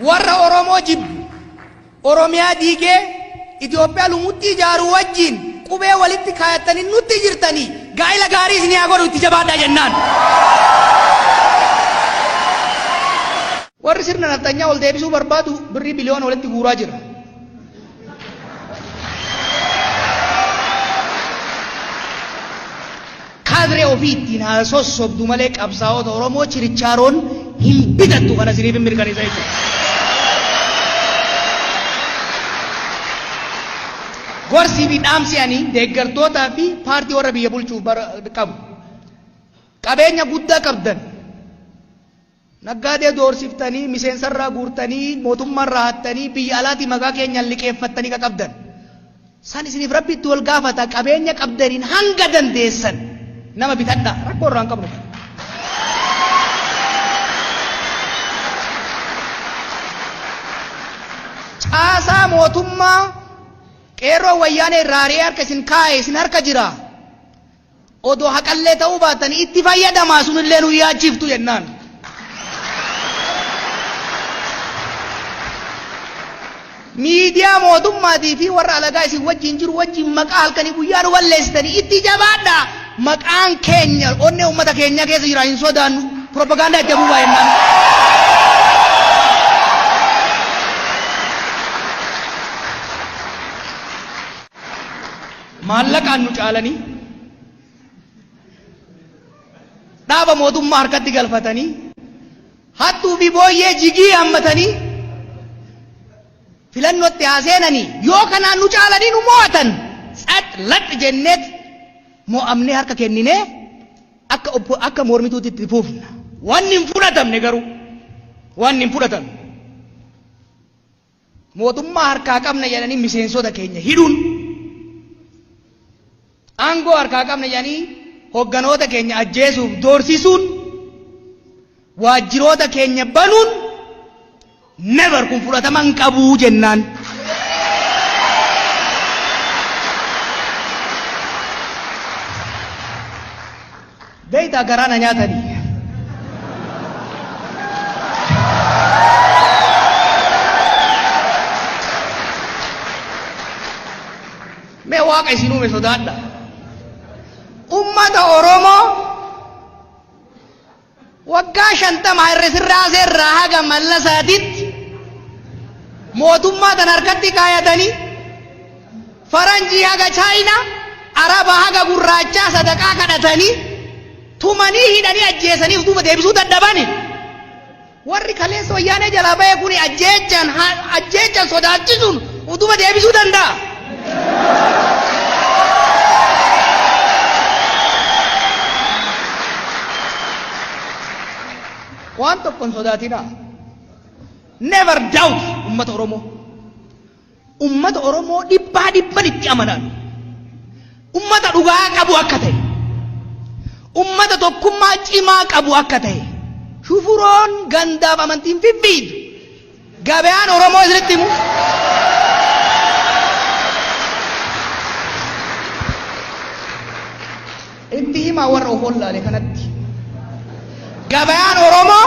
Warra Oromoo jibbu, Oromiyaa diigee Itoophiyaa lumuxxii ijaaru wajjin qubee walitti kaayattanii nutti jirtanii gaa'ila gaarii isinii haa godhu itti jabaadhaa jennaan. Warri sirna nafxanyaa ol deebisuu barbaadu birrii biliyoona walitti guuraa jira. Kaadree ofii ittiin haa sossobdu malee qabsaa'ota Oromoo chirichaaroon hin bitattu kana isiniif hin mirkaneessa jechuudha. Gorsii fi dhaamsi ani deeggartootaa fi paartii warra biyya bulchuuf qabu. Qabeenya guddaa qabdan. Naggaadee doorsiftanii, miseensarraa guurtanii, mootummaarraa hattanii, biyya alaatii maqaa keenyaan liqeeffattanii ka qabdan. San isiniif Rabbi itti wal gaafata qabeenya qabdaniin hanga dandeessan nama bitadhaa. Rakkoo irraa hin qabnu kana. Caasaa mootummaa qeerroo wayyaanee irraa ari'ee harka isin kaa'e isin harka jira. Odoo haqallee ta'uu baattanii itti fayyadamaa sunillee nu yaachiftu jennaan. Miidiyaa mootummaatii fi warra alagaa isin wajjin jiru wajjin maqaa halkanii guyyaa nu balleessitanii itti jabaadhaa. Maqaan keenya onnee uummata keenyaa keessa jira hin sodaannu. Propagaandaa itti afuufaa jennaan. Maallaqaan nu caalanii dhaaba mootummaa harkatti galfatanii hattuu fi booyyee jigii hammatanii filannootti haa seenanii yoo kanaan nu caalanii nu mo'atan tsax lax jenneet mo'amnee harka kenninee akka obbo akka mormituutti itti fufna. Wanni hin fudhatamne garuu wanni hin fudhatamne. Mootummaa harkaa qabna jedhanii miseensota keenya hidhuun, aangoo harkaa qabna jedhanii hogganoota keenya ajjeesuuf doorsisuun, waajjiroota keenya banuun never kun fudhatama hin qabuu jennaan. Beektaa garaa na nyaatanii. Mee waaqa isin uume sodaadha. Ummata Oromoo waggaa 50 Haayile Sillaasee irraa haga Mallasaatitti mootummaa tan harkatti kaayatanii Faranjii haga Chaayinaa, Araba haga gurraachaa sadaqaa kadhatanii, tumanii hidhanii ajjeesanii of duuba deebisuu dadhabani. Warri kaleessa wayyaanee jalaa bahe kuni ajjeechaan ajjeechaan sodaachisuun of duuba deebisuu danda'a. Waan tokko hin sodaatinaa. Never doubt ummata Oromoo. Ummata Oromoo dhibbaa dhibban itti amanan. Ummata dhugaa qabu akka ta'e. Ummata tokkummaa cimaa qabu akka ta'e. Shufuroon gandaaf amantiin fiffiidu. Gabayaan Oromoo isinitti himu. Itti himaa warra of wallaale kanatti. Gabayaan Oromoo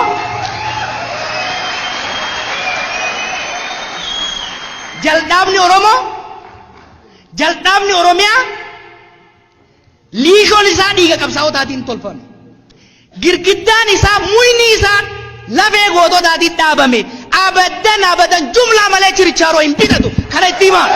jaldhaabni Oromoo jaldhaabni Oromiyaa liishoon isaa dhiiga qabsaa'otaatiin tolfame. Girgiddaan isaa muyni isaa lafee goototaatiin dhaabame. Abadan abadan jumlaa malee chirichaaroo hin bitatu. Kana itti himaa.